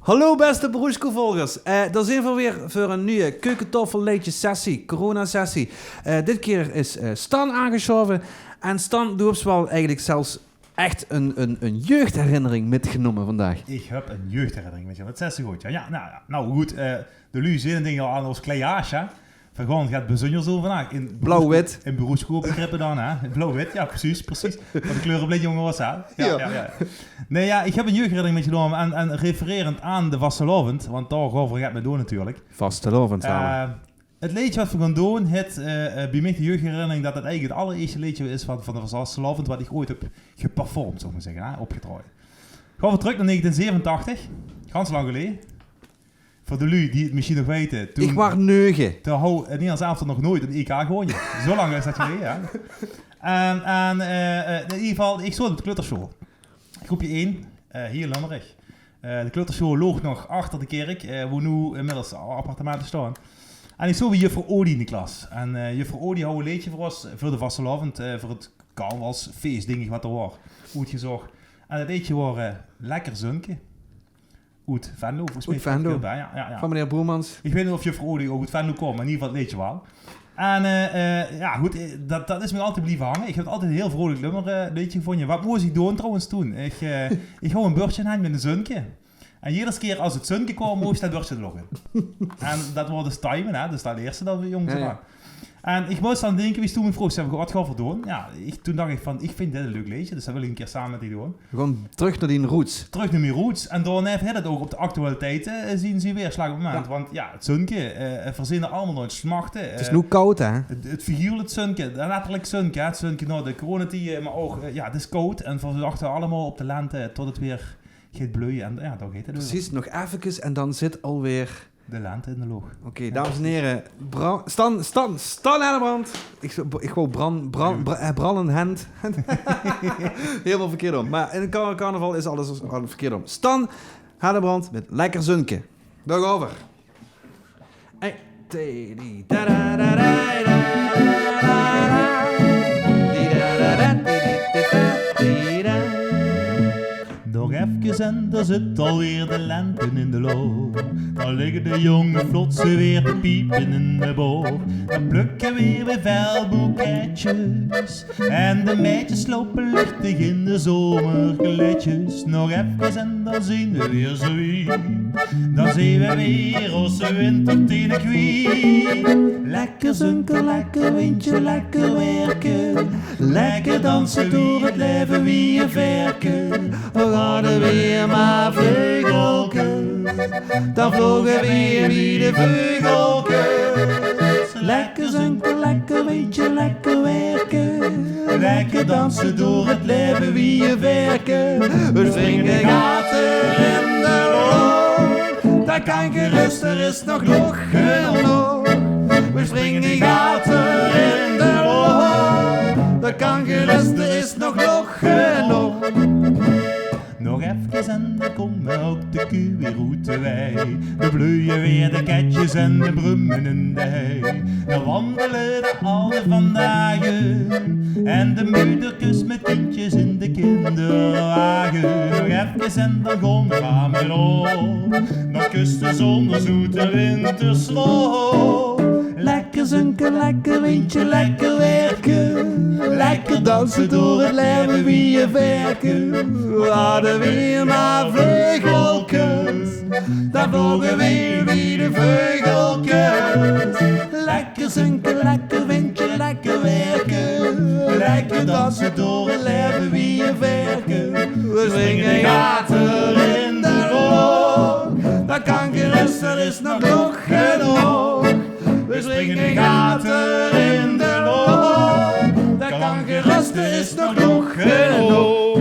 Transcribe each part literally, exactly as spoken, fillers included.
Hallo beste Beroepscoolvolgers. Eh, dao zeen v'r weer veur 'n nuuj keukentaofel-leedjes-sessie, coronasessie. Eh, dit kier is eh, Stan aangesjaove. En Stan, doe höbs waal eigelik zelfs ech 'n, 'n, 'n jeugdherinnering mitgenómme vandaag. Ich höb 'n jeugdherinnering mitgenómme. Det zaes se good, jao. Jao, noe, jao. Noe good, eh, de luuj zeen 't dink al aan ós klein jaasje, hè. V'r gaon get bezunjers doon vandaag. In beroeps-, Blauw-wit. In beroepscoolbegrippe dan, hè? Blauw-wit, jao, precies, precies. Veur de kleureblind jónge waas 't, hè? Jao, jao, jao. Nae, jao, ich höb 'n jeugdherinnering mitgenómme en, en refererend aan de vastelaovend, want dao gaon v'r get mit doon natuurlik. Vastelaovend same. Eh, 't leedje wat v'r gaon doon, haet eh, eh, bie mich de jeugdherinnering det 't eigelik 't allerierste leedje is van, van de vastelaovend wat ich ooit höb geperformd, zal ich mer zègke, hè, opgetraoje. Gaon v'r trök nao negentien zevenentachtig, gans lang geleje. Veur de luuj die 't mesjien nog weite, toen Ich waas neuge. Toen hou 't Nederlands elftal nog noeats 'n E K gewónne. Zo lang is det geleje, hè. En, en eh, eh, in eder geval, ich zoot op de kleutersjool. Groepje ein, eh, hie in Lömmerich. Eh, de kleutersjool loog nog achter de kèrk, eh, wo noe inmiddels appartemente staon. En ich zoot bie juffrouw Odie in de klas. En eh, juffrouw Odie hou e leedje veur ós, veur de vastelaovend, eh, veur 't carnavalsfees, dink ich, wat d'r waor, oetgezóch. En 't leedje waor eh, Lekker Zunke. Oet Venlo, volges mich. Oet Venlo. Jao, jao, jao. Van meneer Boermans. Ich weit neet of juffrouw Odie ouch oet Venlo kump, mer in eder geval 't leedje waal. En eh, eh, jao, good, eh, det, det is mich altied blieve hange. Ich höb 't altied 'n hiel vreulik Lömmer, eh, leedje gevónje. Wat mós ich doon trouwens toen? Ich, eh, ich hou e bördje in de henj mit e zunke. En jedere kier es 't zunke kaom, mós ich det bördje d'r ouch in. En det waor dus timen, hè. Dus det leers se dan wie jóng, jao, jao. En ich mós dan dinke, wie s toen mich vroogs, wat gaon v'r doon? Jao, ich, toen dach ich van, ich vinj dit e leuk leedje, dus det wil ich 'ne kier same mit dich doon. Gewoon trök nao dien roots. Trök nao mien roots. En daoneve haet 't ouch op de actualiteit eh, zien, zien weerslaag op 't moment. Jao. Want jao, 't zunke, eh, v'r zeen d'r allemaol nao aan 't smachte. 't Is eh, noe kaod, hè? 't, 't figuurlik zunke, 't letterlik zunke, hè. 't Zunke nao de coronatied, mer ouch, eh, jao, 't is kaod. En v'r wachte allemaol op de lente, eh, tot 't weer geit bleuje. En jao, dao geit 't euver. Precies, nog effekes en dan zit alweer de lente in de loch. Oké, dames en here, Bra-, Stan, Stan, Stan Hellebrand. Ich, ich wou Bran, Bran, Bra-, eh, Brandend Hend. Hielemaol verkeerd óm. Mer in car-, carnaval is alles verkeerd óm. Stan Hellebrand mit Lekker Zunke. Dao gaon v'r. Hey, tedi, da, da, da, da, da, da, da. Di, da, da, da, di, di, di, da, di, da. Nog efkes en dao zit alweer de lente in de loch. Dan ligke de jónge vlot ze weer te piepe in de boch. Dan plökke weer weer väöl boeketjes. En de maedjes loupe luchtig in de zomerkleidjes. Nog efkes en dan zeen we weer zoe wied. Dan zeen we weer ózze wintertied kwiet. Lekker zunke, lekker windje, lekker waerke. Lekker danse door 't laeve wie e vaerke. Och, hadde weer mer vleugelkes. Dan vloge weer wie de veugelkes. Lekker zunke, lekker windje, lekker waerke. Lekker danse door 't laeve wie e vaerke. We springe gater in de loch. Det kan gerös, d'r is nog loch genóg. We springe gater in de loch. Det kan gerös, d'r is nog loch genóg. Nog efkes en dan kómme ouch de keu weer oet de wei. De bleuje weer, de ketjes en de brumme in de hei. Dan wandele de alde van Dagen en de muderkes mit kindjes in de kinderwage. Nog efkes en dan gaon we maar mit op. Dan kust de zon ós oet de winterslop. Lekker zunke, lekker windje, lekker waerke. Lekker danse door 't laeve wie e vaerke. We hadde weer maar vleugelkes. Dan vloge weer wie de veugelkes. Lekker zunke, lekker windje, lekker waerke. Lekker danse door 't laeve wie e vaerke. We springe gater in de loch. Det kan gerös, d'r is nog loch genóg. We springe gater in de loch. Det kan gerös, d'r is nog loch genóg.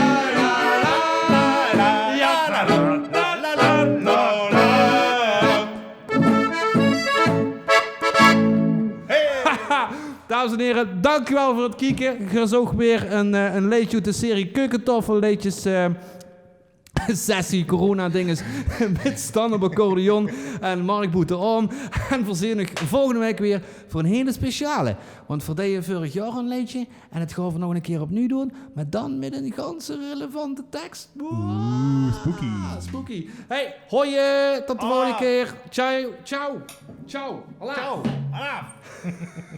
Dames en here, dank uch waal veur 't kieke. Geer zoog weer ein, eh, ein leedje oet de serie Keukentafel leedjes, eh, sessie, corona-dinges mit Stan op accordeon en Mark boete aon. En veer zeen uch volgende waek weer veur ein hele speciale. Want veer deje veurig jaor ein leedje en 't gaon veer nog ein kier opnuuj doon, mer dan mit ein ganse relevante teks. Oeh, spooky. Spooky. Hey, hoi, eh, tot de volgende kier. Ciao, ciao. Ciao. Alaaf. Ciao. Alaaf.